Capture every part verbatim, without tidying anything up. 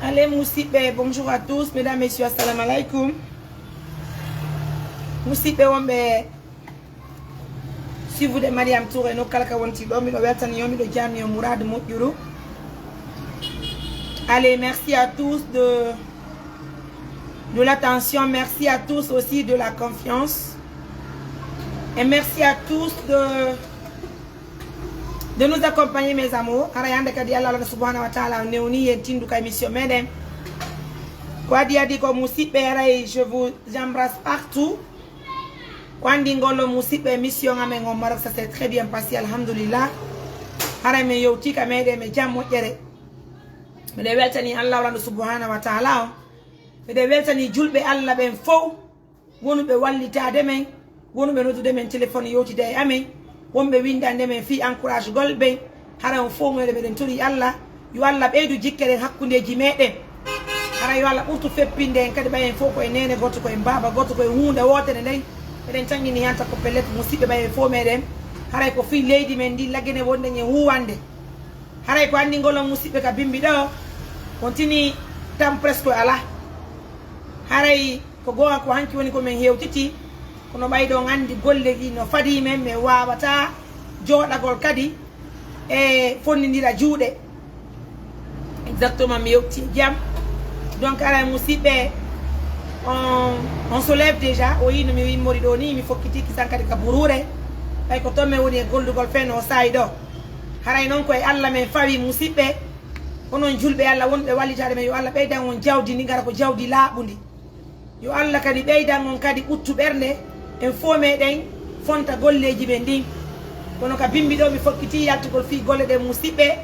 Allez, musiɓɓe, bonjour à tous, mesdames, messieurs, assalamu alaikum. Musiɓɓe wonɓe suivre de Mariam Touré, no kala ka wonti ɗo, miɗo weltani yo, miɗo jamni yo muradu moƴƴuru. Allez, merci à tous de, de l'attention, merci à tous aussi de la confiance. Et merci à tous de, de nous accompagner, mes amours. Hara yande kadi Allah, Allah subhanahu wa ta'ala newni en tindu ka émission meɗen. Ko adi adi ko musiɓɓe, haray je vous embrasse partout. Ko andi ngol musiɓɓe, émission amen on Maroc, ça s'est très bien passé, alhamdulillah. Haray min yewti ka meɗen e jam moƴƴere. Miɗo weltani Allah, Allah subhanahu wa ta'ala on. Miɗo weltani julɓe Allah ɓen fow. Wonuɓe wallitaade men, wonuɓe noddude men téléphone yewtida e amen, wonɓe winndande men fii encouragegol ɓen. Hara on fow meɗen, meɗen tori Allah yo Allah ɓeydu jikkere hakkundeeji meɗen. Hara yo Allah ɓurtu feppinde en kadi, ɓay en fow ko e neene gooto, ko e baaba gooto, ko e huunde wootere nden. Eɗen tanngini hanta ko pellet musiɓɓe, ɓay en fow meɗen. Haray ko fii leydi men ndi, Lagine wonɗen e huuwande. Haray ko anndi ngol on musiɓɓe ka bimbi ɗo, on tini tan presque alaa. Haray ko goonga ko hanki woni ko min hewtiti, kono ɓay ɗon anndi golle ɗi no fadii men, min waawataa jooɗagol kadi e fonndindira juuɗe. Exactement, mi yewti e jam. Donc, haray musiɓɓe, on, on se lève déjà, o yii no mi immori ɗo ni, mi fokkiti kisan kadi ka buruure. Ɓay ko ton min woni e gollugol fenno o saa'i ɗo. Haray non ko e Allah min fawi musiɓɓe. Onon julɓe Allah wonɓe wallitaade men, yo Allah ɓeydan on jawdi ndi, ngara ko jawdi laaɓundi. Yo Allah kadi ɓeydan on kadi ɓuttu ɓernde, en fow meɗen fonta golleeji men ndin. Kono ka bimbi ɗo mi fokkiti yaltugol fii golle ɗen musiɓɓe.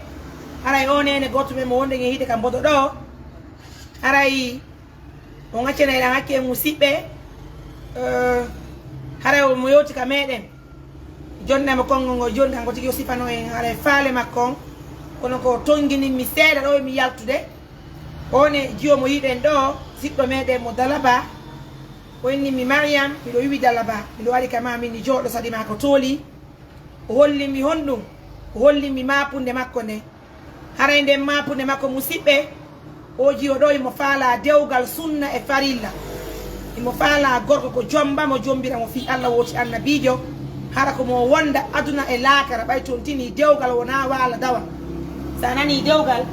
Haray o neene gooto men mo wonɗen e hiide ka mbodo ɗo. Haray on accana eɗen hakke musiɓɓe. Eh, haray o mo yewti ka meɗen. Jonnama konngol ngol jooni, kanko tigi o sifano en haray faale makko on. Kono ko tonnginin mi seeɗa ɗo e mi yaltude. On e jiwo mo yiɗen ɗo, siɗɗo meɗen mo Dalaba. O inni mi, "Mariam, miɗo wiwi Dalaba, miɗo ari ka ma, min mi jooɗo saɗi ma ko tooli." O holli mi honɗum? O holli mi maapunde makko nden. Haray nden maapunde makko, musiɓɓe, o jiwo ɗo imo faala dewgal sunna e farilla. Imo faala gorko ko jomba mo, jombira mo fii Allah wooti annabiijo. Hara ko mo wonda aduna e laakara, ɓay tontini dewgal wonaa waala dawa. Sa nani dewgal,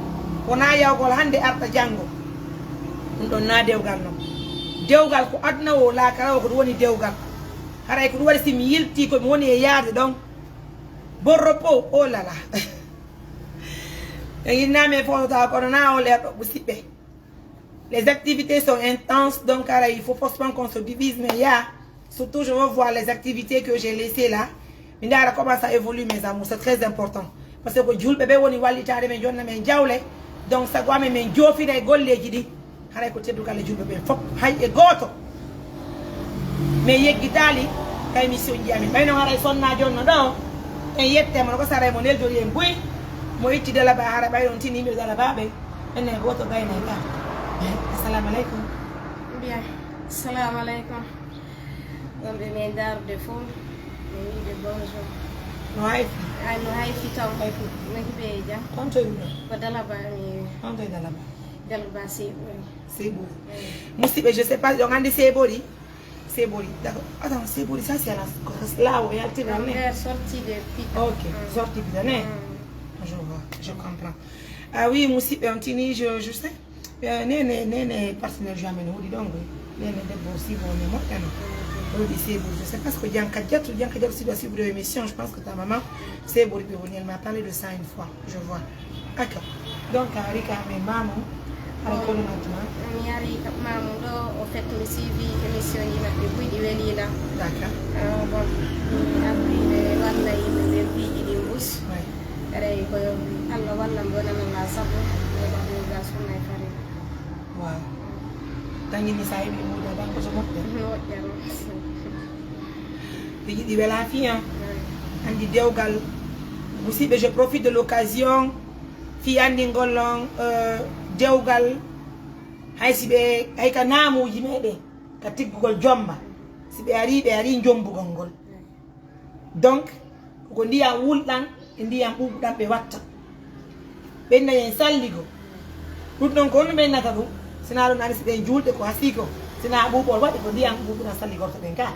wonaa yawgol hannde arta janngo. Ɗum ɗon naa dewgal non. Dewgal ko aduna o, laakara o, ko ɗum woni dewgal. Haray ko ɗum waɗi si mi yilti ko mi woni e yaade ɗon. Bon repos, oh là là. En innama e fotota kono na o leer ɗo musiɓɓe. Les activités sont intenses, donc haray il faut forcément qu'on se divise, mais il y a, surtout je veux voir les activités que j'ai laissées là. Mi ndaara comment ça évolue, mes amours, c'est très important. Parce que ko julɓe ɓe woni wallitaade men, jonna men jawle. Donc sago amen min joofina e golleeji ɗi. Haray ko teddungal e julɓe ɓen fof, hay e gooto. Min yeggitaali ka émission ji amin. Ɓay non haray sonna jonno ɗo, en yette mo, ko saray mo neldori en buy, mo itti Dalaba, hara ɓay on tini yimɓe Dalaba ɓen. Enen gooto gayna e ka. Assalamu aleykum. Bien. Assalamu aleykum. Wonɓe men daarude fof, mi wiide bonjour. No hay fi? Ay, no hay fi taw. Hay fi. No hiɓe e jam? Honto e wuro? Ko Dalaba mi. Honto e Dalaba? Dalaba Seeɓori. Seeɓori. Mm. Musiɓɓe, je sais pas, on anndi Seeɓori? Seeɓori. D'accord. Attends, Seeɓori, ça c'est à la, là où il y a le terrain, non? Vers sortie de Pita. Ok, mm. Sortie Pita, ne? Mm. Je vois, je comprends. Ah oui, musiɓɓe, on tini, je, je sais. Eh, nene, nene partenaire jo amen hoɗi ɗon koy. Nene debbo sibo ne moƴƴano. Hoɗi Seeɓori, je sais pas ko Jan Kadiatou, Jan Kadiatou si ɗo sibude émission, je pense que ta maman Seeɓori ɓe woni, elle m'a parlé de ça une fois, je vois. D'accord. Donc a ari ka amen mamu, ara ko ɗum attuma. Mi ari ka mamu ɗo, au fait mi suivi émission ji maɓɓe buy ɗi welina. D'accord. Ah, bon, mi appui ɓe walla yimɓe ɓe piiji ɗi mbus. Ouais. Eɗen ko Allah wallan ɓe wonana la sabu ɓe waɗa ɗum ga sunna e farilla. Waaw. Tangi ni sa heɓi muuda tan ko so moƴƴa. Moƴƴa non. Ɓe yiɗi wela fi an. Anndi dewgal. Musiɓɓe, je profite de l'occasion. Fi anndi ngol on, euh, dewgal. Hay si ɓe, hay ka naamuuji meɗen. Ka tiggugol jomba. Si ɓe ari, ɓe ari jombugol ngol. Donc, ko ndiyam wulɗam e ndiyam ɓuuɓɗam ɓe watta. Ɓen nayi en salligo. Ɗum ɗon ko honno ɓe innata ɗum? Sinaa ɗum ani si ɓe juulɗe ko hasii ko. Sinaa ɓuuɓol waɗi ko ndiyam ɓuuɓina salli gorto ɗen ka.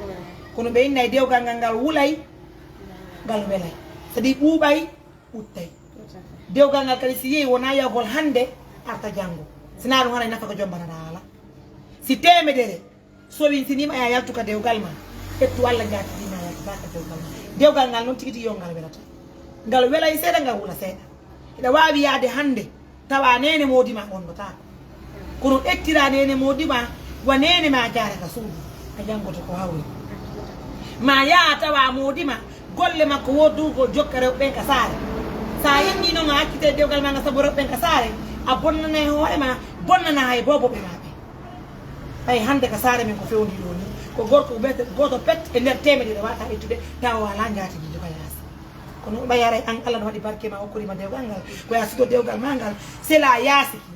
Kono ɓe innay dewgal ngal ngal wulay, ngal welay. Sadi ɓuuɓay, ɓuttay. Dewgal ngal kadi si yehi wonaa yahgol hannde, arta janngo. Sinaa ɗum haray nafa ko jombanaɗaa ala. Si teemedere, so winsinii ma ya yaltu ka dewgal ma, ƴettu Alla jaatidii ma yaltu ka dewgal ma. Dewgal ngal noon tigi tigi yo ngal welata. Ngal welay seeɗa, ngal wula seeɗa. Hiɗa waawi yahde hannde, tawa neene moodi ma wonnotaako. Kono ƴettiraa neene moodi ma, wa neene ma jaara ka suudu, a janngoto ko hawri. Ma yaha tawa moodi ma, golle makko wo duugol jokka rewɓe ɓen ka saare. Sa hinni noon a accitay dewgal ma ngal sabu rewɓe ɓen ka saare, a bonnanay hoore ma, bonnana hay boobo ɓe ma ɓe. Ɓay hannde ka saare men ko fewndi ɗo ni, ko gorko wiyete gooto pet e nder teemedere wata ittude, tawa wala njaatigiijo ka yaasi. Kono ɓay aray an Alla no waɗi barke ma, okkori ma dewgal ngal, ko ya suto dewgal ma ngal, sela yaasi ki.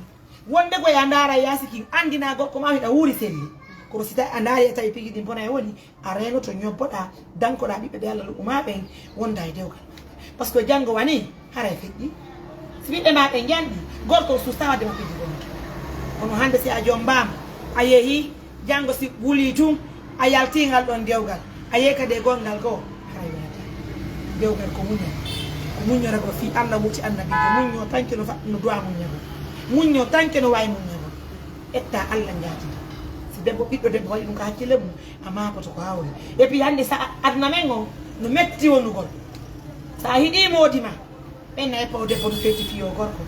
Wonde ko ya ndaara yaasi ki, anndina gorko ma hiɗa wuuri selli. Kono si tawi a ndaari e tawi pigi ɗin bona e woni, a reenoto ñobboɗa, dankoɗa ɓiɓɓe ɓe Alla luɓuma ɓen, wonda e dewgal. Par ce que janngo wani, haray feƴƴi. Si ɓiɓɓe ma ɓe njanɗi, gorko suusta wadde ma piji gonki. Kono hannde si a jombaama, a yehi, janngo si wuli tun, a yalti ngal ɗon dewgal, a yehi kadi e gongal goo, haray welata. Dewgal ko muñal. Ko muññoragol fii Alla wuti annabi ko muñño tanke no fa-, no duwa muññagol. Muñño tanke no waawi muññagol. Etta Alla njaatida. Si debbo, ɓiɗɗo debbo waɗi ɗum ka hakkille mum, a maakoto ko hawri. Et puis hannde sa aduna men o no metti wonugol. Sa hiɗi moodi ma, ɓen na eppa o debbo no feeti fii o gorko.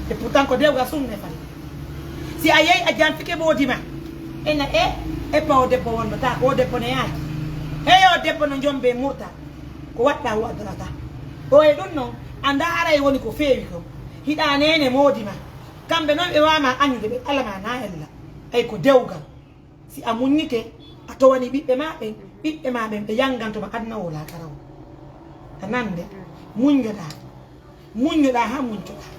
Et pourtant ko dewgal sunna e fari. Si a yehi a janfike moodi ma, ɓen na e eppa o debbo wonno ta ko o debbo ne yaaki. Heyo debbo no jombe murta. Ko waɗɗa waɗdorata. O e ɗum noon, a ndaaray woni ko feewi ko. Hiɗa neene moodi ma. Kamɓe noon ɓe waama añude ɓe alama na ella. Ay ko dewgal. Si a muññike, a towani ɓiɓɓe ma ɓen, ɓiɓɓe ma ɓen ɓe yanganto ma aduna o laakara o. A nande, muññoɗaa. Muññoɗaa haa muñtoɗaa.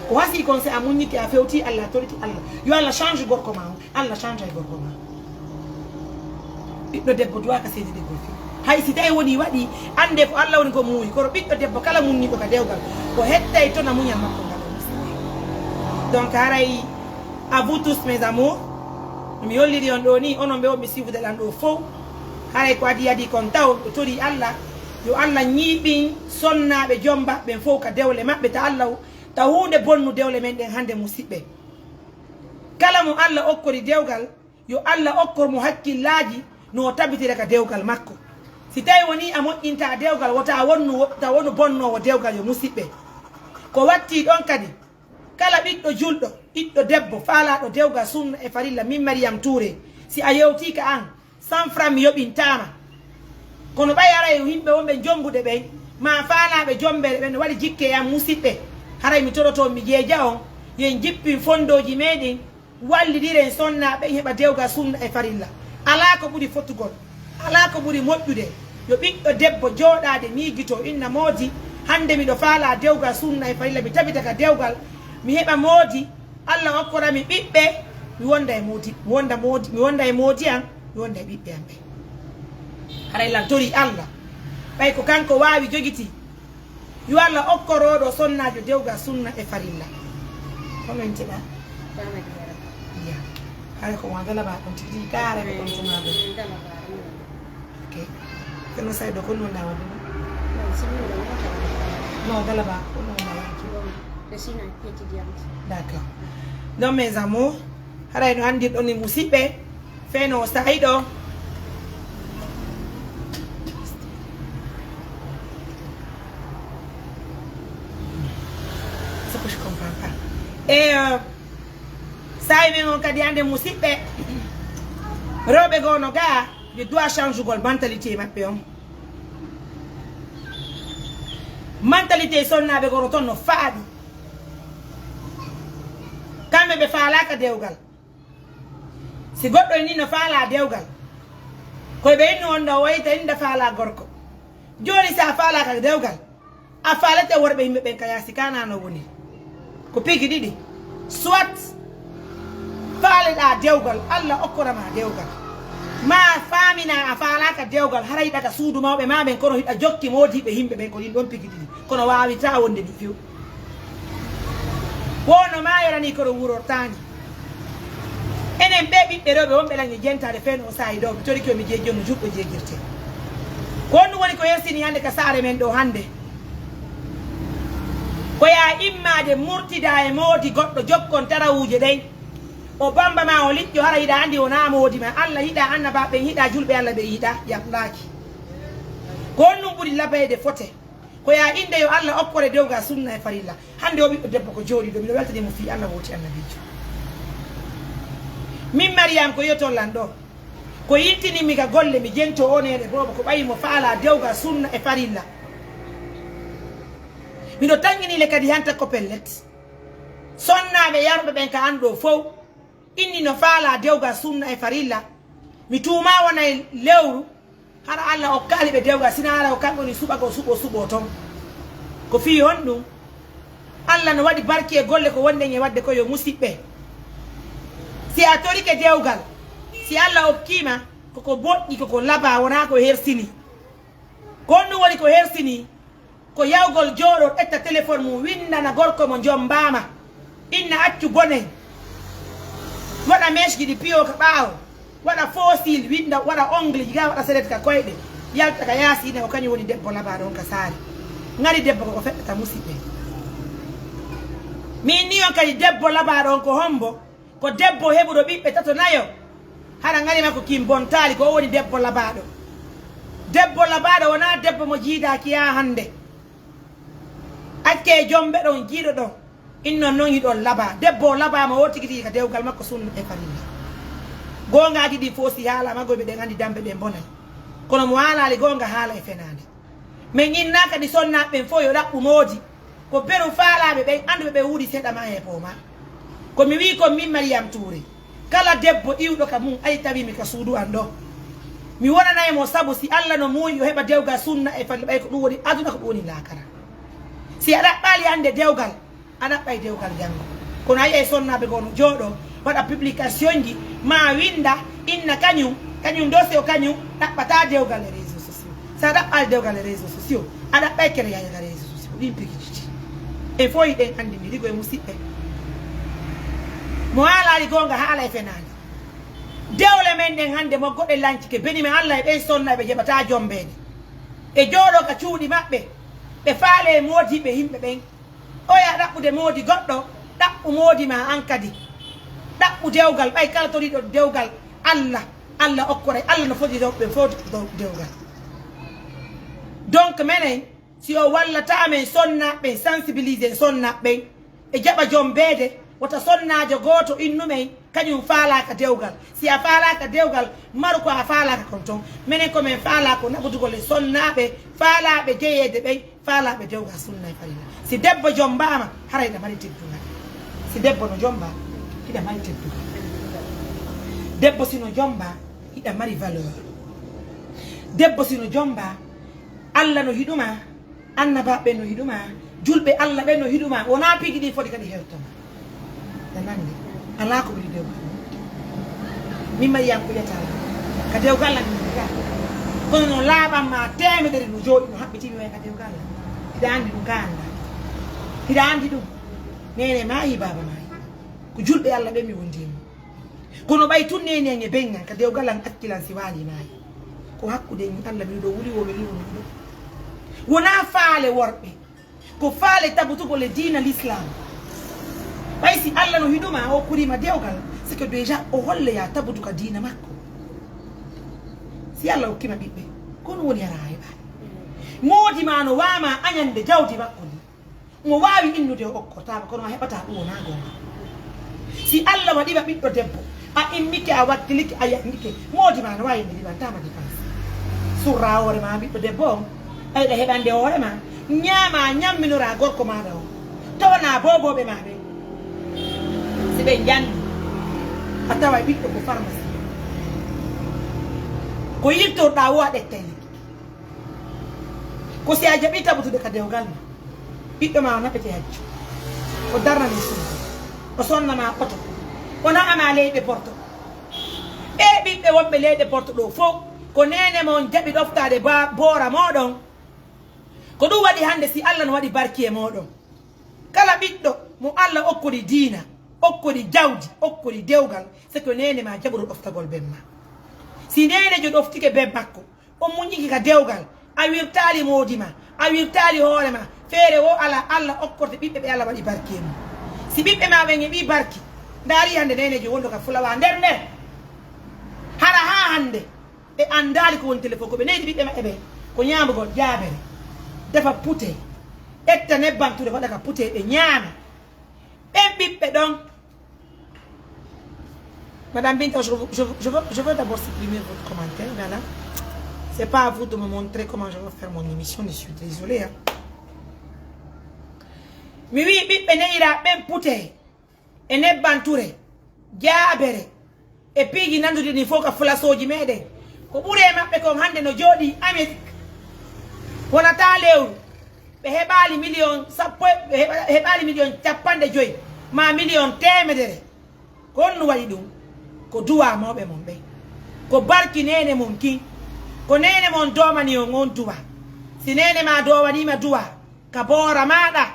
Ko hasii kon si a muññike, a fewti Alla, a toriti Alla. Yo Alla change gorko ma o, Alla change ay gorko ma. Ɓiɗɗo debbo duwaaka seedi ɗe golfi. Hay si tawi woni waɗi, annde ko Alla woni ko muuyi. Kono ɓiɗɗo debbo kala muññiɗo ka dewgal, ko hettay tona muñal makko ngal o musidɓe. Donc haray, à vous tous mes amours, mi holliri on ɗo ni, onon ɓe wonɓe suivre lan ɗo fow. Haray ko adi adi kon taw, ɓe tori Alla, yo Alla ñiiɓin sonnaaɓe jomba ɓen fow ka dewle maɓɓe, ta Alla, ta huunde bonnu dewle men ɗen hannde musidɓe. Kala mo Alla okkori dewgal, yo Alla okkor mo hakkillaaji no o tabitira ka dewgal makko. Si tawi woni a moƴƴinta dewgal, wota wonnu, ta wonu bonnoowo dewgal yo musidɓe. Ko watti ɗon kadi, kala ɓiɗɗo julɗo, ɓiɗɗo debbo, faalaaɗo dewgal sunna e farilla, min Mariam Touré, si a yewtii ka an, cent francs mi yoɓintaama. Kono ɓay aray yimɓe wonɓe jombuɓe ɓen, ma faalaaɓe jombeede ɓen, no waɗi jikke e am musidɓe. Haray mi toroto mi jeeja on, yen jippin fondooji meɗen, wallidiren sonnaaɓe ɓen heɓa dewgal sunna e farilla. Alaa ko ɓuri fotugol, alaa ko ɓuri moƴƴude. Yo ɓiɗɗo debbo jooɗaade miijitoo inna moodi, hannde miɗo faalaa dewgal sunna e farilla, mi tabita ka dewgal, mi heɓa moodi, Alla okkorami ɓiɓɓe, mi wonda e moodi, mi wonda moodi, mi wonda e moodi an, mi wonda e ɓiɓɓe an ɓe. Haray lan tori Alla. Ɓay ko kanko waawi jogiti. Yo Alla okkor oɗo sonnaajo dewgal sunna e farilla. Kono en teɗa? Ya. Haray ko mo adala ba ɗon tigi kaare ko ɗon tuma ɗo. Ok. Kono saydo ko non dawa ɗum. Non, dala ba ko non dawa. D'accord. Donc mes amours, haray no andirɗon ni musidɓe, feno o saa'i ɗo. Ce que je comprends pas. Et euh, saa'i men on kadi hannde musidɓe, rewɓe goo no gaa, ɓe duwa changugol mentalité maɓɓe on. Mentalité sonnaaɓe goo no ton no faaɗi. Kamɓe ɓe faalaaka dewgal. Si goɗɗo ni no faalaa dewgal, koye ɓe inno on ɗo wayta inda faalaa gorko. Jooni si a faalaaka dewgal, a faalete worɓe yimɓe ɓen ka yaasi kana no woni. Ko pigi ɗiɗi. Soit faaleɗaa dewgal, Alla okkorama dewgal. Ma faamina a faalaaka dewgal, hara hiɗa ka suudu mawɓe ma ɓen kono hiɗa jokki moodiɓɓe yimɓe ɓen ko ɗin ɗon pigi ɗiɗi. Kono waawita wonde ni few. Ko no maayorani ko ɗo wurortaani. Enen ɓee ɓiɓɓe rewɓe wonɓe lan e jentaade feen o saa'i ɗo, mi torike o mi jeejii on no juɗɗo jeejirtee. Ko honɗum woni ko hersini hannde ka saare men ɗo hannde? Ko yaa immaade murtidaa e moodi goɗɗo, jokkon tarawuuje ɗen. O bamba ma, o liƴƴo, hara hiɗa anndi wonaa moodi ma. Alla yiɗaa, annabaaɓe ɓen yiɗaa, julɓe Alla ɓe yiɗaa, yaɓlaaki. Ko honɗum ɓuri labayde fote? Ko yaa innde yo Alla okkore dewgal sunna e farilla. Hannde o ɓiɗɗo debbo ko jooɗiiɗo, miɗo weltanimo fii Alla wooti annabiijo. Min Mariyam ko yotoo lan ɗo. Ko yiltinimmi ka golle mi jentoo o neene boobo ko ɓayi mo faalaa dewgal sunna e farilla. Miɗo tanngini le kadi hanta ko pellet. Sonnaaɓe yarɓe ɓen ka an ɗo fow. Inni no faalaa dewgal sunna e farilla. Mi tuumaa wona e lewru, hara Alla okkaali ɓe dewgal, sina hara ko kanko woni suɓagol suɓo suɓo ton. Ko fii honɗum? Alla no waɗi barki e golle ko wonɗen e waɗde ko yo musiɓɓe. Si a torike dewgal, si Alla okkiima, koko moƴƴi, koko labaa, wonaa ko hersini. Ko honɗum woni ko hersini? Ko yawgol jooɗo ƴetta téléphone mum, winndana gorko mo jommbaama, inna accu bone, waɗa mèche ji ɗi piyo ka ɓaawo, waɗa faux cils, winnda, waɗa ongle ji, ga waɗa sellet ka koyɗe, yalta ka yaasi, ina ko kañum woni debbo labaaɗo on ka saare. Ŋari debbo ko ko feɗɗata musiɓɓe. Min ni on kadi debbo labaaɗo on ko hombo? Ko debbo heɓuɗo ɓiɓɓe tato nayo. Hara ŋari makko kin bontaali, ko o woni debbo labaaɗo. Debbo labaaɗo wonaa debbo mo jiidaaki yaa hannde. Accee jombe ɗon, jiiɗo ɗon. Innon non hiɗon labaa. Debbo o labaa mo o tigi tigi ka dewgal makko sunna e farilla. Goongaaji ɗin fof si haalaa maggoy ɓe ɗen anndi dambe ɓe bonay. Kono mo haalaali goonga haala e fenaande. Min inna kadi sonnaaɓe ɓen fof yo ɗaɓɓu moodi. Ko beru faalaaɓe ɓen, annduɓe ɓe wuuri seeɗa ma e pooma. Ko mi wii kon min Mariyam Tuure. Kala debbo iwɗo ka mum, ari tawi mi ka suudu an ɗo. Mi wonanay mo sabu si Alla no muuyi o heɓa dewgal sunna e falli ɓay ko ɗum woni aduna ko ɗum woni laakara. Si a ɗaɓɓaali hannde dewgal, a ɗaɓɓay dewgal janngo. Kono a yi'ay sonnaaɓe goo no jooɗoo, waɗa publication ji, maa winnda, inna kañum, kañum dossier o kañum, ɗaɓɓataa dewgal e réseaux sociaux. Si a ɗaɓɓaali dewgal e réseaux sociaux, a ɗaɓɓay kene yahya ka réseaux sociaux. Ɗin piiji tati. En fof hiɗen anndi mi rigo e musiɓɓe. Mo haalaali goonga haala e fenaande. Dewle men ɗen hannde mo goɗe lancike, beni men Alla e ɓen sonnaaɓe jeɓataa jombeede. E jooɗoo ka cuuɗi maɓɓe, ɓe faale e moodiɓɓe yimɓe ɓen. Oya ɗaɓɓude moodi goɗɗo, ɗaɓɓu moodi ma an kadi. Ɗaɓɓu dewgal, ɓay kala toriiɗo dewgal Alla, Alla okkore, Alla no fodi rewɓe fof dewgal. Donc menen, si o wallata men sonnaaɓe ɓen, sensibiliser sonnaaɓe ɓen, e jaɓa jombeede, wota sonnaajo gooto innu men, kañum faalaaka dewgal. Si a faalaaka dewgal, maru ko a faalaaka kon ton. Menen ko men faalaa ko naɓodugol e sonnaaɓe, faalaaɓe jeyeede ɓen, faalaaɓe dewgal sunna e farilla. Si debbo jommbaama, hara hiɗa mari teddungal. Si debbo no jommbaa, hiɗa mari teddungal. Debbo si no jommbaa, hiɗa mari valeur. Debbo si no jommbaa, Alla no hiɗu ma, annabaaɓe ɓen no hiɗu ma, julɓe Alla ɓen no hiɗu ma. Wonaa piiji ɗin foti kadi heewta ma. Ɗa nandi? Alaa ko ɓuri dewgal. Min Mariyam ko yiyata ka dewgal lan min yiya. Kono no laaɓan ma teemedere no jooɗi no haɓɓitii mi way ka dewgal lan. Hiɗa anndi ɗum ka anndaa. Hiɗa anndi ɗum. Neene maayi, baaba maayi. Ko julɓe Alla ɓen mi wondi e mum. Kono ɓay tun neene en e beŋŋan ka dewgal lan acci lan si waali maayi. Ko hakkude en Alla mi ɗo wuli wo mi liwo mi ɗo. Wonaa faale worɓe. Ko faale tabutugol e diina l'islam. Ɓay si Alla no hiɗu ma, o okkuri ma dewgal, c'est que déjà o holle ya tabutu ka diina makko. Si Alla okki ma ɓiɓɓe, ko ɗum woni hara a heɓaali. Moodi ma no waama añande jawdi makko ndi. Mo waawi innude o okkortaama, kono a heɓataa ɗum wonaa goonga. Si Alla waɗi ma ɓiɗɗo debbo, a immike, a wakkilike, a yangike, moodi ma no waawi mi liɓantaama dépense. Surraa hoore ma ɓiɗɗo debbo on, ɓayɗa heɓande hoore ma, ñaama, ñamminora gorko maaɗa on, tawana boobooɓe ma ɓen. Si ɓe njanni, a tawa ɓiɗɗo ko pharmacie. Ko yiltorɗaa wo a ɗettay lekki. Ko si a jaɓi tabutude ka dewgal ma, ɓiɗɗo ma o naɓete hajju, o darnane suudu, o sonnama oto, o naɓama leyɗe porto. E ɓiɓɓe wonɓe leyɗe porto ɗo fof, ko neene mon jaɓi ɗoftaade ba-, boora moɗon. Ko ɗum waɗi hannde si Alla no waɗi barki e moɗon. Kala ɓiɗɗo Mo Allah okkori diina, okkori jawdi, okkori dewgal, c'est que neene ma jaɓoto ɗoftagol ben ma. Si neenejo ɗoftike ben makko, on muññike ka dewgal, a wirtaali moodi ma, a wirtaali hoore ma, feere wo alaa, Allah okkorte ɓiɓɓe ɓe Allah waɗi barki e mum. Si ɓiɓɓe ma ɓen heɓii barki, ndaari hannde neenejo wonɗo ka fulawa nder nder. Hara haa hannde, ɓe anndaali ko woni téléphone, ko ɓe neydi ɓiɓɓe maɓɓe ɓen. Ko ñaamugol jaabere, defa putey, ƴetta nebban ture waɗa ka putey ɓe ñaama. Ɓen ɓiɓɓe ɗon. Madame Binta, je, je, je veux, je veux d'abord supprimer votre commentaire, voilà. C'est pas à vous de me montrer comment je vais faire mon émission, je suis désolée, hein. Mi wi ɓiɓɓe neyra ɓen putee e nebban ture, jaabere, e piiji nanduɗi ɗin fof ka fulasooji meɗen. Ko ɓuri e maɓɓe kon hannde no jooɗi Amérique. Wonata lewru, ɓe heɓaali miliyon sappo, ɓe heɓa-, heɓaali miliyon capanɗe joyi ma miliyon teemedere. Ko honɗum waɗi ɗum? Ko duwaa mawɓe mon ɓen. Ko barki neene mon kin. Ko neene mon doomani on on duwaa. Si neene ma doowaniima duwaa ka boora maaɗa,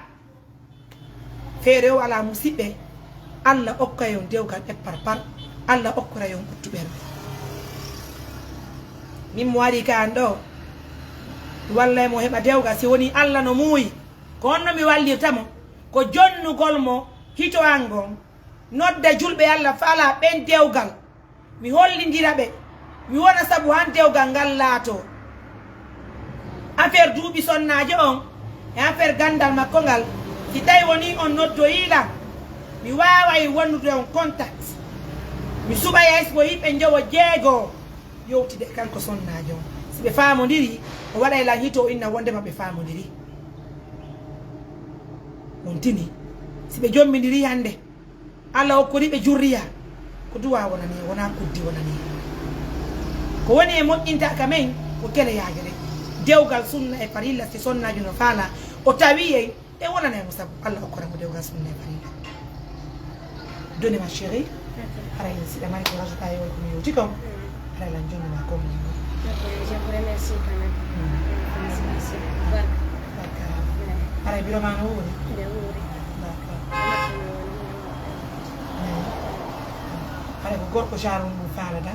feere o alaa, musiɓɓe. Allah okkay on dewgal e par par. Allah okkoray on ɓuttu ɓernde. Min mo ari ka an ɗo, mi wallay mo heɓa dewgal, si woni Allah no muuyi. Ko honno mi wallirta mo? Ko jonnugol mo hito an ngon, nodda julɓe Allah faalaa ɓen dewgal. Mi hollindira ɓe, mi wona sabu han dewgal ngal laatoo. Affaire duuɓi sonnaajo on e affaire ganndal makko ngal, si tawi wonii on noddoyii lan, mi waaway wonnude on contact. Mi suɓay hay si ko yimɓe njowo jeego yewtida e kanko sonnaajo on. Si ɓe faamondirii, o waɗay lan hito, o inna wonndema ɓe faamondirii. On tini, si ɓe jommbindirii hannde, Allah okkori ɓe jurriya. Ko duwaa wonani, wonaa kuddi wonani. Ko woni e moƴƴinta ka men, ko keleyaaje ɗen. Dewgal sunna e farilla, si sonnaajo no faalaa, o tawi en, e wonanay mo sabu Allah okkora mo dewgal sunna e farilla. Donnez ma chérie, haray si ɗa mari ko rajouta e oy ko mi yewti kon, haray lan jonnuma kon. Ok, je vous remercie quand même. Félicitations. Barka. Barka. Haray biro ma no wuuri? Nde wuuri. Barka. Haray ko gorko genre mum faalata?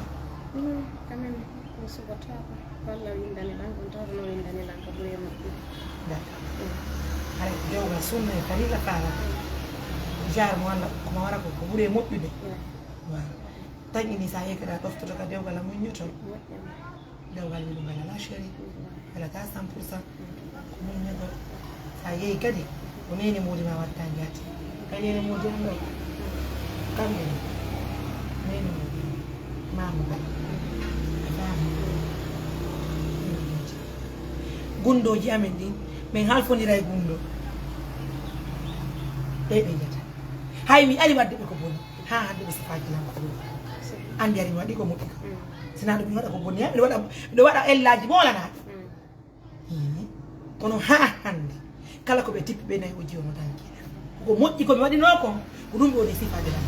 Non, quand même, mi suɓotaako. Walla windani lan, on tawata no windani lan ko ɓuri e moƴƴude. D'accord. Haray ko dewgal sunna e farilla faalata. Genre mo Allah ko ma wara ko, ko ɓuri e moƴƴude. Waaw. Tan ini sa yehi kadi a ɗoftoto ka dewgal a muññoto. Moƴƴa. Dewgal wi ɗum alaa chéri. Alaa ka cent pour cent. Ko muññoto. Sa yehi kadi, ko neene moodi ma watta njaati. Ka neene moodi an ɗo. Kamɓe ni. Neene moodi. Maamu ngal. A faami. Gunndooji amen ɗin, min halfondira e gunndo. Ɓe ɓe njata. Hay mi ari wadde ɓe ko boni. Haa hannde ɓe sifaaji lan ko ɗum. Anndi ari mi waɗi ko moƴƴi ko. Sinaa ɗum mi waɗa ko boni, miɗo waɗa, miɗo waɗa ellaaji moolanaaɗi. Hii. Kono haa hannde, kala ko ɓe tippi ɓe nayi o jiwono danki. Ko moƴƴi ko mi waɗinoo kon, ko ɗum ɓe woni sifaaji lan.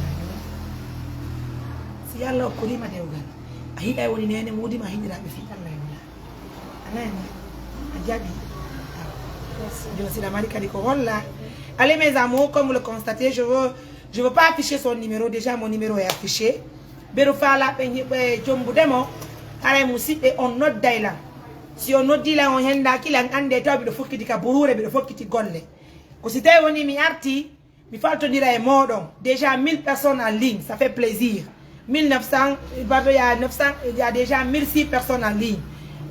Si Allah okkoriima dewgal, a hiɗa e woni neene moodi ma hiɗiraaɓe fii Allah e wula. A nani? A jaɓi? Merci. Jooni si ɗa mari kadi ko holla. Allez, mes amours, comme vous le constatez, je veux, je veux pas afficher son numéro. Déjà, mon numéro est affiché. Mbeɗo faalaa ɓe, ɓe jombude mo. Haray musiɓɓe on nodday lan. Si on noddii lan, on henndaaki lan, anndee taw mbiɗo fokkiti ka buruure, mbiɗo fokkiti golle. Ko si tawi woni mi artii, mi faltondira e mooɗon. Déjà mille personnes en ligne, ça fait plaisir. Mille neuf cents, pardon, il y a neuf cents, il y a déjà mille six personnes en ligne.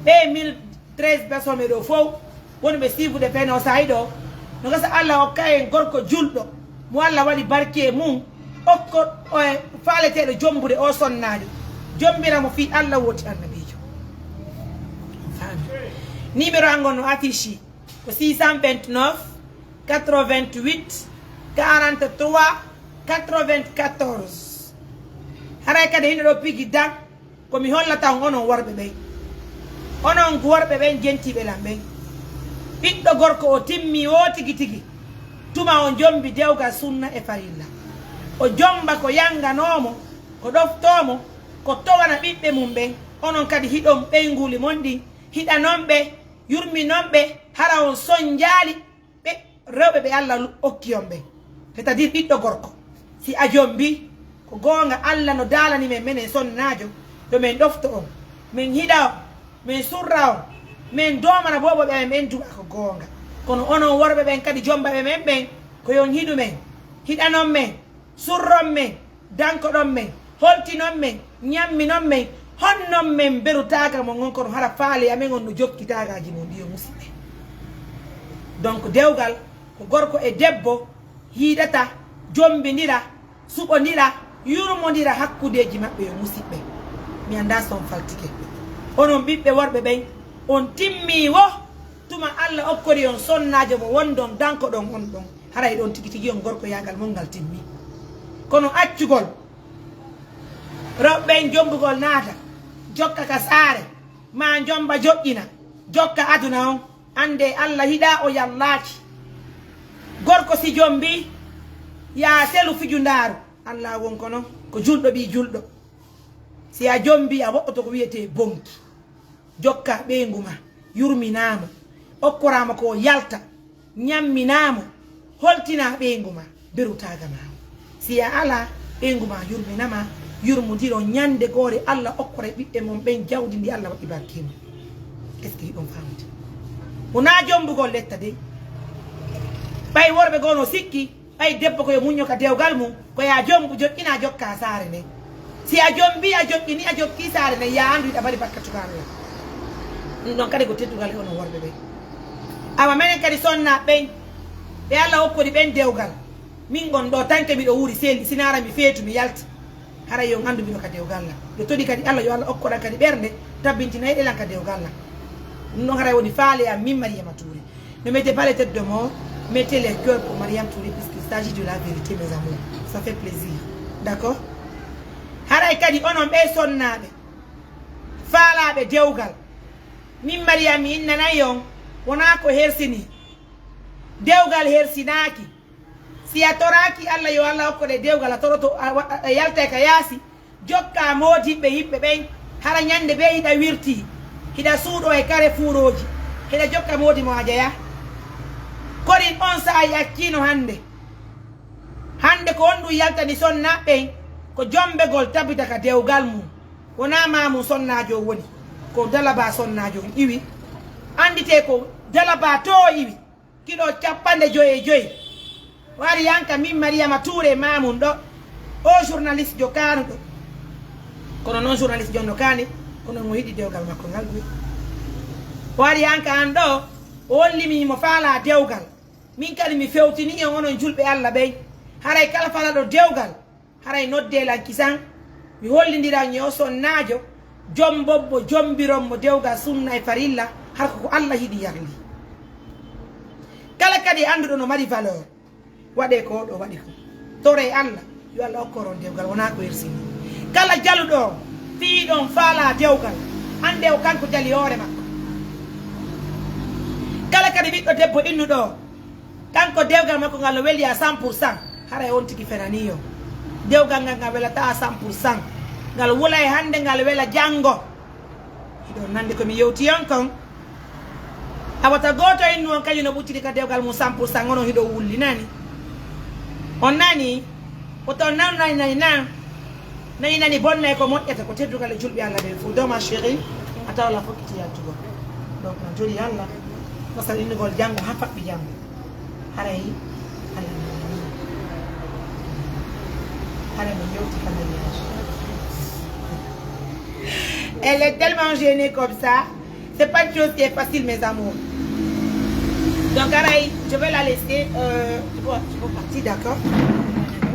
Ɓe mille treize personnes ɓe ɗo fow, woni ɓe siifude feere o saa'i ɗo. No gasa Allah hokka en gorko julɗo, mo Allah waɗi barki e mum, okko o e faaleteeɗo jombude o sonnaajo. Jombira mo fii Allah woti annabiijo. Faami. Numéro an ngon no affiche. Ko six cent vingt-neuf, quatre-vingt-huit, quarante-trois, quatre-vingt-quatorze. Haray kadi hino ɗo pigi dan, ko mi hollata on onon worɓe ɓen. Onon worɓe ɓen jentiiɓe lan ɓen. Ɓiɗɗo gorko o timmi o tigi tigi. Tuma o jombi dewgal sunna e farilla. O jomba ko yanganoo mo, ko ɗoftoo mo, ko towana ɓiɓɓe mum ɓen. Onon kadi hiɗon ɓeynguuli mon ɗin, hiɗanon ɓe, yurminon ɓe, hara on sonjaali ɓe rewɓe ɓe Allah okki on ɓen. C'est-à-dire ɓiɗɗo gorko, si a jombi, ko goonga, Allah no daalani men, menen sonnaajo, yo men ɗofto on, men hiɗa on, men surra on, men doomana boobo ɓe amen, men du'a, ko goonga. Kono onon worɓe ɓen kadi, jombaɓe men ɓen, ko yon hiɗu men, hiɗanon men, surron men, dankoɗon men, holtinon men, ñamminon men, honnon men berutaaga mon on, kono hara faale amen on no jokki taagaaji mon ɗi, yo musiɓɓe. Donc, dewgal ko gorko e debbo hiiɗata, jombindira, suɓondira, yurmondira hakkundeeji maɓɓe, yo musiɓɓe. Mi anndaa so on faltike. Onon ɓiɓɓe worɓe ɓen, on timmii wo tuma Allah okkori on sonnaajo mo wondon dankoɗon on ɗon. Haray ɗon tigi tigi on gorkoyaagal mon ngal timmi. Kono accugol rewɓe ɓen jombugol naata, jokka ka saare, maa jomba joƴƴina, jokka aduna on, anndee Allah hiɗaa, o yallaaki. Gorko si jombi, yaa selu fijundaaru, Allah won kono ko julɗo ɓii julɗo. Si a jombi, a woɗɗoto ko wiyetee bonki. Jokkaa ɓeyngu maa, yurminaa mo, okkoraa mo ko o yalta, ñamminaa mo, holtinaa ɓeyngu maa, berutaaga maa on. Si a alaa, ɓeyngu maa yurmina maa, yurmondiron ñande goore, Allah okkora ɓiɓɓe mon ɓen jawdi ndi Allah waɗi barke mum. Est-ce que hiɗon faamude? Wonaa jombugol letta dey. Ɓay worɓe goo no sikki, ɓay debbo ko yo muñño ka dewgal mum, ko yaa jombu joƴƴina jokka saare nden. Si a jombi, a joƴƴini, a jokki saare nden, yaa anndu hiɗa mari bakkatu ka Allah. Ɗum ɗon kadi ko teddugal e onon worɓe ɓen. Awa menen kadi sonnaaɓe ɓen, ɓe Allah okkori ɓen dewgal. Min ngon ɗoo tanke miɗo wuuri seli, sinaara mi feetu, mi yalti. Haray yo on anndu mino ka dewgal lan. Yo toɗi kadi Allah, yo Allah okkoɗan kadi ɓernde, tabbintinayɗe lan ka dewgal lan. Ɗum ɗon haray woni faale am min Mariama Touré. Ne mettez pas les têtes de mort, mettez les cœurs pour Mariam Touré, puisqu'il s'agit de la vérité, mes amours. Ça fait plaisir. D'accord? Haray kadi onon ɓee sonnaaɓe, faalaaɓe dewgal. Min Mariam mi innanay on, wonaa ko hersini. Dewgal hersinaaki. Si a toraaki Allah, yo Allah okkoɗe dewgal, a toroto, a wa-, a yaltay ka yaasi. Jokkaa moodibɓe yimɓe ɓen, hara ñande bee hiɗa wirtii, hiɗa suuɗoo e kare fuurooji, hiɗa jokka moodi mo a jeyaa. Korin on saa'i acciino hande. Hande ko on ɗum yaltani sonnaaɓe ɓen, ko jombegol tabita ka dewgal mum. Wonaa maa mum sonnaajo on woni, ko dalabaa sonnaajo on iwi. Annditee ko dalabaa too iwi. Kilo cappanɗe joy e joy. O ari han ka min Mariama Touré, maa mum ɗo. O journaliste jo kaanuɗo. Kono noon journaliste jo no kaani, kono mo yiɗi dewgal makko ngal buy. O ari han ka an ɗo, o holli mi mo faalaa dewgal. Min kadi mi fewtini en onon julɓe Allah ɓen. Haray kala faalaaɗo dewgal, haray noddee lan kisan, mi hollindiran yo sonnaajo, jombon mo, jombiron mo dewgal sunna e farilla, har ko ko Allah yiɗi yarli. Kala kadi annduɗo no mari valeur, waɗee ko o ɗo waɗi ko. Toree Allah, yo Allah okkor on dewgal, wonaa ko hersini. Kala jaluɗo on, fii ɗon faalaa dewgal, anndee o kanko jali hoore makko. Kala kadi ɓiɗɗo debbo innuɗo on, kanko dewgal makko ngal no weli à cent pour cent, haray on tigi fenanii on. Dewgal ngal, ngal welataa à cent pour cent. Ngal wulay hande, ngal wela janngo. Hiɗon nandi ko mi yewti on kon. A wota gooto innu on kañum no ɓucciti ka dewgal mum cent pour cent, onon hiɗon wulli, nani? On nani? Wota on nanu nani nani nan. Nani nani bonnay ko moƴƴata, ko teddugal e julɓe Allah ɓen fof. Donc, ma chérie, a tawa la fof kiti yaltugol. Donc, no joli Allah, masal innugol janngo haa faɓɓi janngo. Haray Allah no woni. Haray mi yewti ka mariage. Elle est tellement gênée comme ça. C'est pas une chose qui est facile, mes amours. Donc, Araï, je vais la laisser. Euh, je vais, je vais partir, d'accord?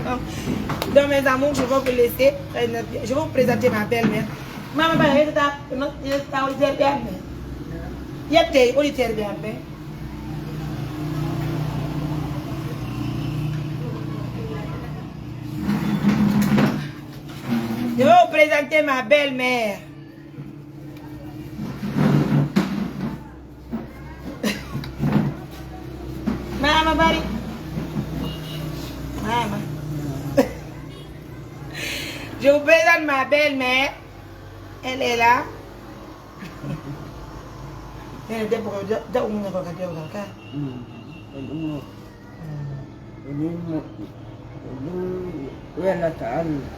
Donc, donc, mes amours, je vais vous laisser. Euh, notre- Je vais vous présenter ma belle-mère. Maman, bah, elle est à- non, elle est à- elle est à- Yette, auditeur bien, ben. Je vais vous présenter ma belle-mère. Mama Bari. Mama. Je vous présente ma belle-mère. Elle est là. Nene debbo ko ja- jaɓu muññagol ka dewgal ka. Mm. Ɗum ɗum no. Mm. Ko ɗum moƴƴi. Ko ɗum welata Allah.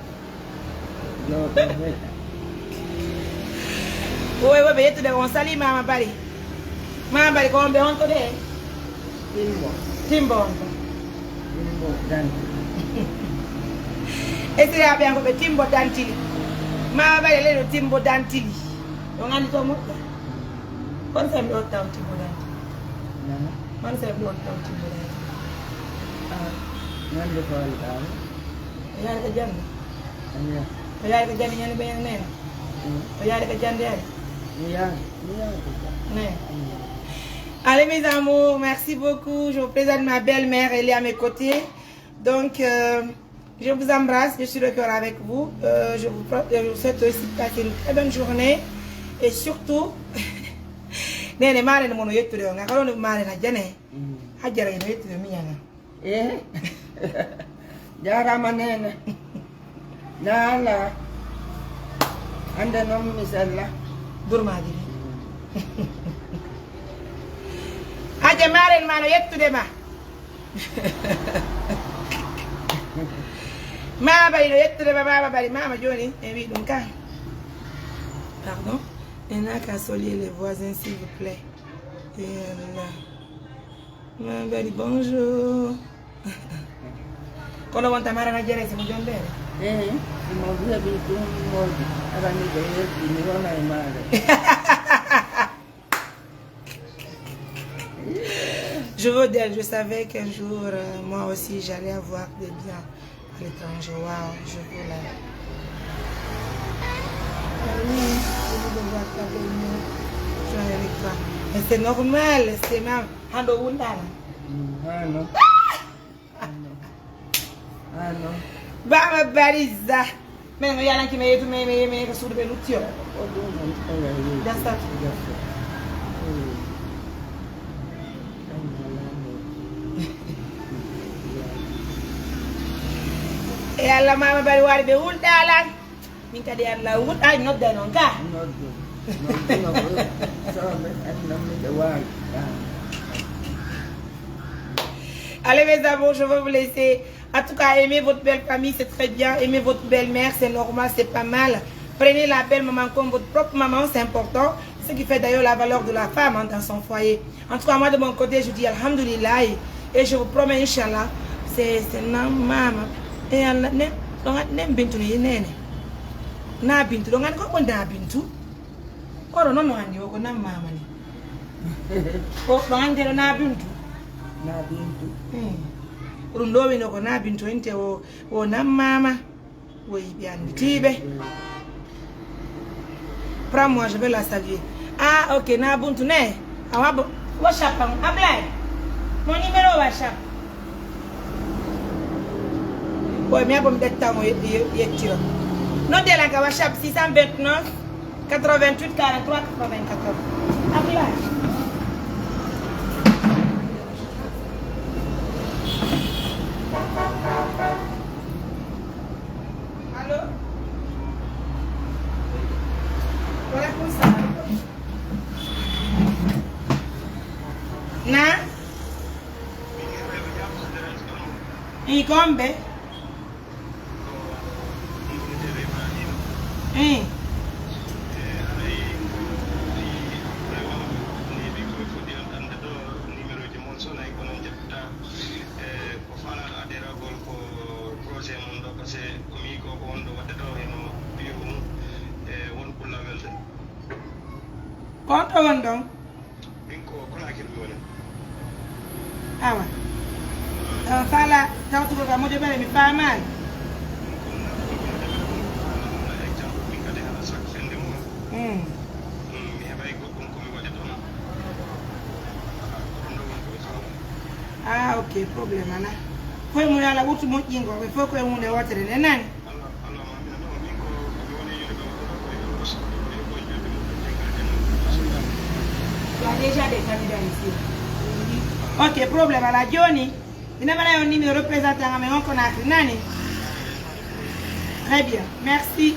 Yo ɓe heɗa. Woy, woy, ɓe yettude on sali Mama Bari. Mama Bari, ko on ɓe on ko de? Timbo. Timbo on ko. Timbo Dantili. E siraaɓe an ko ɓe Timbo Dantili. Mama Bari, leyɗo Timbo Dantili. On anndi to moƴƴa? Kono sen ɗo taw Timbo Dantili. Nana. Man sen ɗo taw Timbo Dantili. Ah. Ñande ko alɗaama. O yaari ko jannde. Anya. O yaari ko jannde ñande ɓe nena. Mm. O yaari ko jannde ay. Mi yaari, mi yaari ko jannde. Ne. Mm. Allez mes amours, merci beaucoup. Je vous présente ma belle-mère, elle est à mes côtés. Donc, euh, je vous embrasse, je suis de cœur avec vous. Euh, je vous pro- euh, je vous souhaite aussi de passer une très bonne journée. Et surtout, nene maren mono yettude o ngaka ɗon maren a jane. Mm. Hajjara ino yettude miñana. Eh? Jaaraama neene. Naala. Hannde noon mi sella. Durmaaji ɗi. Hajja maren ma no yettude ma. Mama Bari no yettude ma, Mama Bari, mama jooni en wi ɗum ka. Pardon? En a ka solier les voisins, s'il vous plaît. Et là. Mama Bari, bonjour. Kono wonta marana jere si mo jondere. Eh, si mo heɓi ɗum moƴƴi. Arani ɓe heɓi mi wona e maare. Je veux dire, je savais qu'un jour, euh, moi aussi, j'allais avoir des biens à l'étranger. Waouh, je veux la. Ah oui, je veux devoir taper une soirée avec toi. Mais c'est normal, c'est ma. Hando wundana. Mm, ah, non. Ah, non. Baba Bariza. Men o yalanki me yetu me me me ka suudu ɓe lutti o. O ɗum on ɗo yahi yeeso. Jasat. Jasat. Eh. Ɗum wala mo. E Allah, Mama Bari waɗi ɓe hulɗa lan. Min kadi Allah wuɗɗa nodda noon ka. Noddu. Noddu no ko sooɓe aduna mi ɓe waawi. Allez mes amours, je vais vous laisser. En tout cas, aimez votre belle famille, c'est très bien. Aimez votre belle-mère, c'est normal, c'est pas mal. Prenez la belle-maman comme votre propre maman, c'est important. Ce qui fait d'ailleurs la valeur de la femme, hein, dans son foyer. En tout cas, moi de mon côté, je dis alhamdulillah et je vous promets, Inch'Allah, c'est c'est na mama. Et Allah, ne, donc, ne bintu ni nene. Na bintu, donc, ko ko na bintu. Ko no no andi ko na mama ni. Ko ɗo ande ɗo na bintu. Na bintu. Hmm. Ko ɗum ɗo wino ko na bintu, inte o, o na mama. Woyi ɓe annditiiɓe. Prends-moi, je vais la saluer. Ah, ok, na buntu ne. Awa bo, WhatsApp am, Ablay. Mon numéro WhatsApp. Woyi mi abo mi ɓetta mo ye- ye- yettiro. Noddel an ka WhatsApp six cent vingt-neuf quatre-vingt-huit quarante-trois quatre-vingt-quatorze. Ablay. Allo? Waleykum salam. Na? I gombe? I. Ko faalaɗo adderagol ko projet mon ɗo, parce que ko mi ko ko wonɗo waɗde ɗo heno biiru mum e won kulla welde. Ko on ɗo won ɗon? Min ko Conakry mi woni. Awa. Awa, faala tawtugol ka moƴo ɓere mi faamaani. Exemple, min kadi hana sak fende mum. Mm. Mm, mi heɓay goɗɗum ko mi waɗi ɗon. Ko ɗum ɗo woni ko mi faama. Ah, ok, problème alaa. Koye mum yo Allah ɓurtu moƴƴingol, ɓe fof koye mum nde wootere nde nani. Il y a déjà des candidats ici. Ok, problème alaa. Jooni, ina mbaɗa on numéro représentant amen on Conakry nani? Très bien, merci.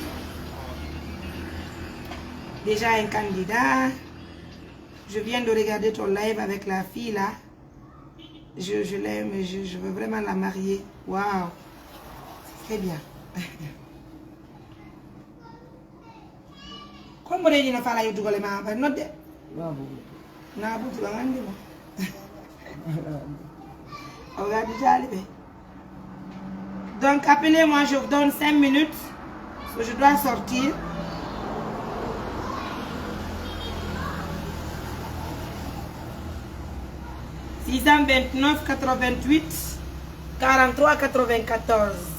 Déjà un candidat. Je viens de regarder ton live avec la fille là. Je, je l'aime, je, je veux vraiment la marier. Waouh. C'est très bien. Comme on dit, il faut aller au Dougalema, ben, non, de. Waaw, boobu. Naa buntu ba nga andi ma. On va déjà arriver. Donc, appelez-moi, je vous donne cinq minutes. Parce que je dois sortir. Six cent vingt-neuf quatre-vingt-huit quarante-trois quatre-vingt-quatorze.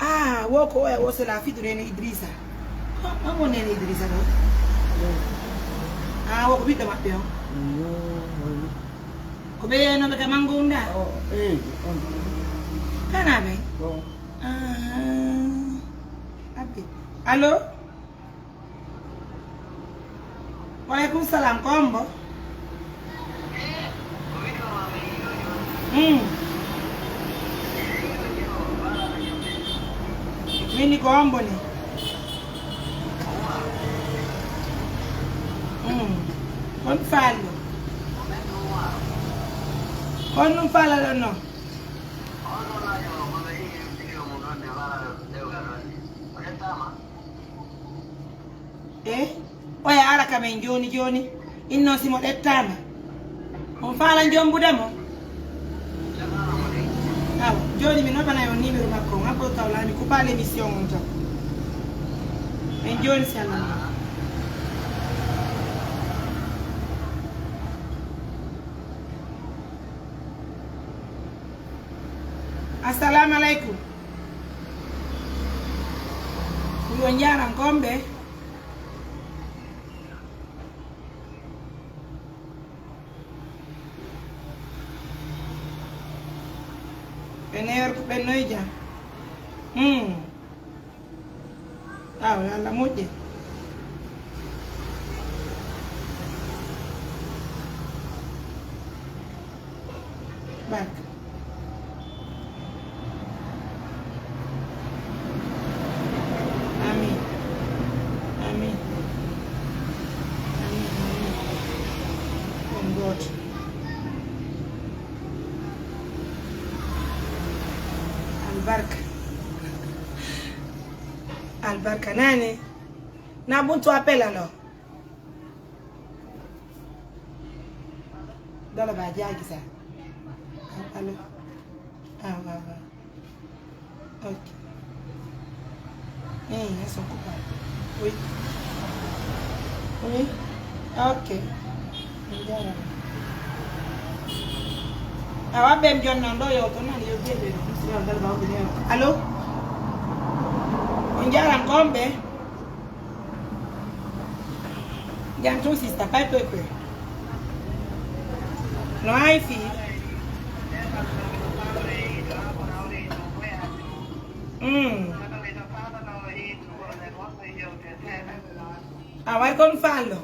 Ah, wo ko oya wo, c'est la fille de Nene Idrissa. Ah, ah, mo Nene Idrissa ɗo. Ah, wo ko ɓiɗɗo maɓɓe on. Ko ɓe yeeynoɓe ka Mango Unda? Kana ɓe? Ah, abbe. Allo? Waleykum salam, ko hombo? Hmm. Min ni ko hombo ni? Hmm. Kon faallo? Kon ɗum faalaɗon non? E oya ara kam en jooni jooni, inno si mo ɗettaama, on faalan jombude mo. Awa, jooni mi noɓanay on numéro makko on, abbo tawla mi kupa l'émission on tan. En jooni si Allah. Assalamu aleykum. Yo njaram kombe. Ene yor ko ɓennoy jam. Hmm. Aw, yo Allah moƴƴe. Barka. Amin. Amin. Amin, amin. On gooto. Albarka. Albarka nane. Na buntu appel alors. Dala ba jagi sa. Allo. Ah, waaw, waaw. Ok. Eh, elles sont coupables. Oui. Oui. Ok. On dirait. Awa ɓen jonnon ɗo yo to nan yo bebe ɗum si on dal ba on bine. Allo. On jaram kombe. Jam tun sista, pay pepe. No hay fi. Mm. A war kon fallo.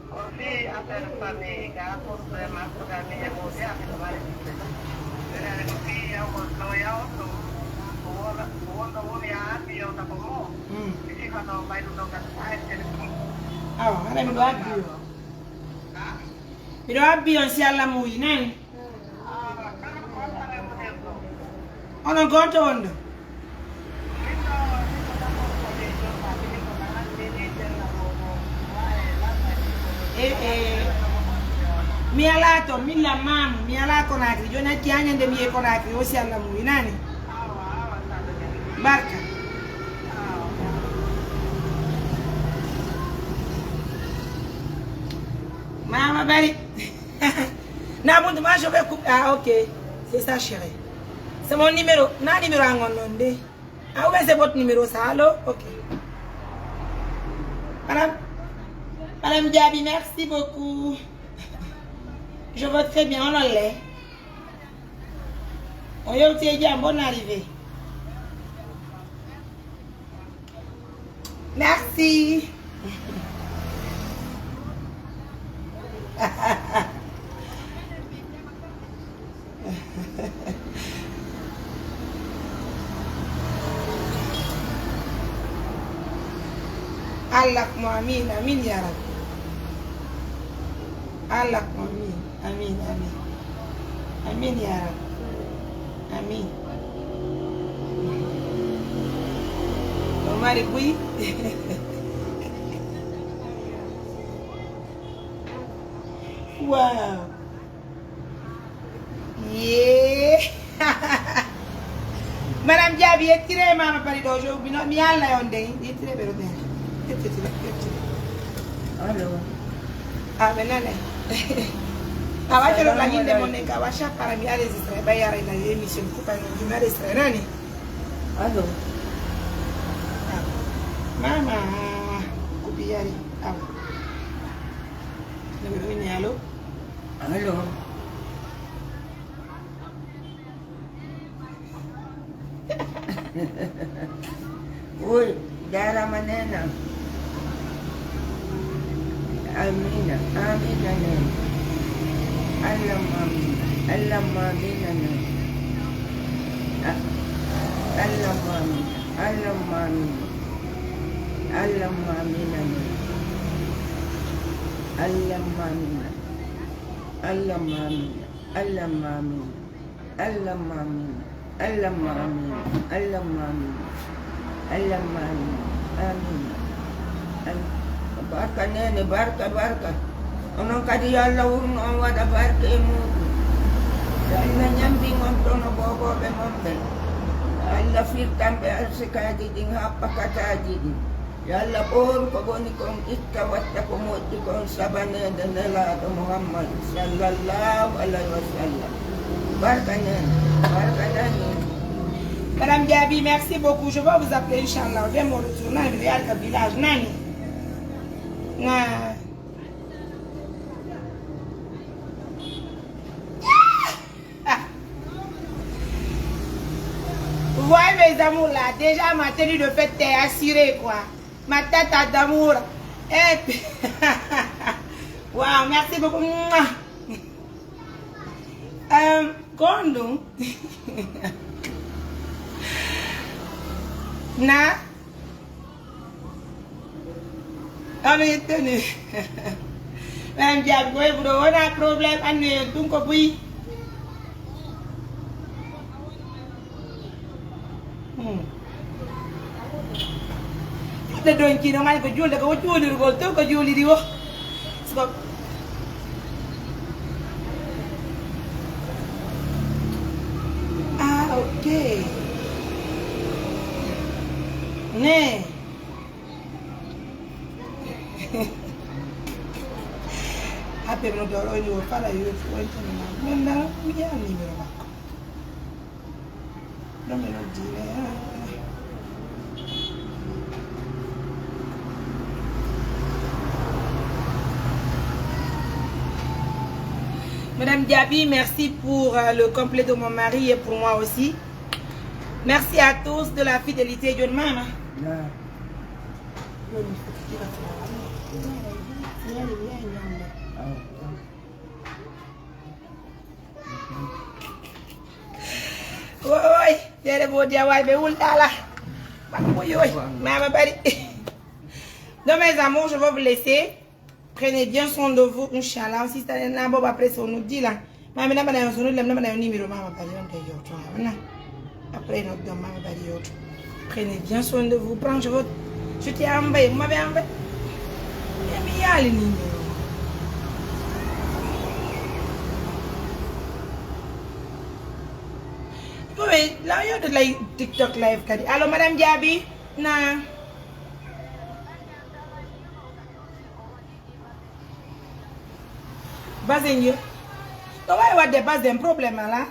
Ko fii affaire famille, ka pour vraiment ko da mi e mo ya mi mari. Ene ko fii yaw ko no yaw to. Ko wona ko wona woni ya mi yaw ta ko mo. Mm. Mi ti fa no bay do ka ay téléphone. Awa, hana mi do abbi yo. Mi do abbi on si Allah mo yinen. Onon gooto on ɗo? E, e, mi alaa toon, min la maamu, mi alaa Conakry. Jooni acci haa ñande mi yehi Conakry, o si Allah mum, inaani? Barka. Mama Bari. Na buntu, moi je vais couper. Ah, ok. C'est ça, chérie. C'est mon numéro. Na numéro an on non de. Ah, ou bien c'est votre numéro, ça. Allô? Ok. Madame, Madame Diaby, merci beaucoup. Je vais très bien. On en est. On y est, bonne arrivée. Merci. Allahumma amin, amin ya Rabbi. Allahumma amin, amin, amin. Amin ya Rabbi. Amin. O mari buy. Wow. Yee. Madame Diaby, yettiree Mama Bari ɗo, je, mi no, mi yalna on de, yettiree ɓe ɗo ɓe. Yettiree, yettiree. Allo. Ah, ɓe nane. A wa colo la yinde mon ne ka wa sha para mi enregistré, ba yara ina émission ku pa mi enregistré nani. Allo. Ah. Mama, kupi yari. Ah. Numéro ini, allo. Allo. Oi, jarama nena. Amina, amina nena. Allahumma amina, Allahumma amina nena. A-, Allahumma amina, Allahumma amina. Allahumma amina nena. Allahumma amina. Allahumma amina. Allahumma amin. Allahumma amin. Allahumma amin. Allahumma amin. Allahumma amin. Amin. Al-, barka nene, barka, barka. Onon kadi yo Allah wurno on waɗa barke e muɗum. Yo Allah ñambin on tono boobooɓe mon ɓen. Yo Allah firtan ɓe arsikaaji ɗin, haɓɓa kataaji ɗin. Yo Allah ɓooru ko boni kon, itta watta ko moƴƴi kon, sabaneede Nelaaɗo Muhammad sallallahu alayhi wa sallam. Barka nene, barka nene. Madame Diaby, merci beaucoup. Je vais vous appeler, Inch'Allah. Vers mon retour, nani, mi yaari ka village, nani. Na. Vous voyez mes amours là, déjà ma tenue de fête est assurée quoi. Ma tata d'amour. Eh, wow, merci beaucoup. Mouah. Euh, Kondo. Na. Ano yettani. Ɓen jaabi ko heɓuɗo wona problème, annoyon ɗum ko buy. Hmm. Ɗe donkino ngani ko julde ko juulirgol to ko juuliri o. Siko. Ah, ok. Ne. Aɓe no doro ni o fala yo fu wonte no ma. Men na mi ya numéro makko. No me no dile. Madame Diaby, merci pour euh, le complet de mon mari et pour moi aussi. Merci à tous de la fidélité de mama. Oy, tere bodi awai be ulala. Oy, oy, mama bari. Donc mes amours, je vais vous laisser. Prenez bien soin de vous, Inch'Allah. Si c'est un bon après ça, on nous dit là. Mami, na bana yon sunu lem, na bana yon numéro, mama bari yon te yoto, na. Après, notre dame, mama bari yoto. Prenez bien soin de vous. Prends votre. Je t'ai envoyé, vous m'avez envoyé. Eh, mais il y a le numéro. Bon, mais là, il y a de la TikTok live, kadi. Allô, Madame Diaby? Na. Basin yo. No wawi wadde basin, problème ala.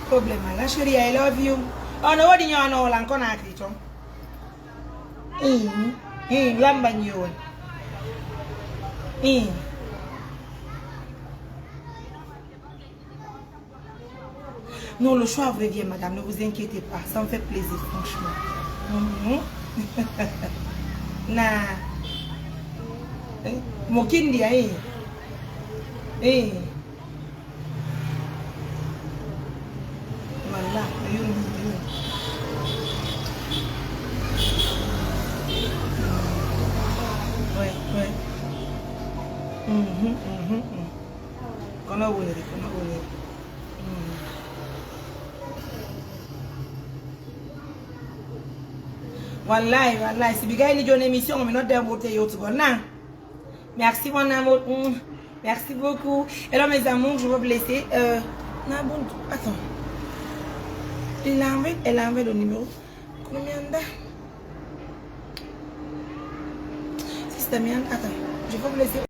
Problème ala, chérie, I love you. Ono wodi ñono lan Conakry ton. Ii, ii, lamba ñoon. Ii. Non, le choix revient, madame, ne vous inquiétez pas, ça me fait plaisir, franchement. Mhm. Na. Eh, mo kindi, eh. Eh. Walla, a yurmi. Mhm, mhm, mhm. Kono woniri, kono woniri. Mm. Wallahi, wallahi. Si ɓe gayni jooni émission, mi nodda mbote yewtugol na. Merci, mon amour. Mm. Merci beaucoup. Hello, mes amours, je vais vous laisser. Euh, na bon, attends. Il a envoyé, elle a envoyé le numéro. Kono mi annda. Sister, mi annda. Attends. Je vais vous laisser.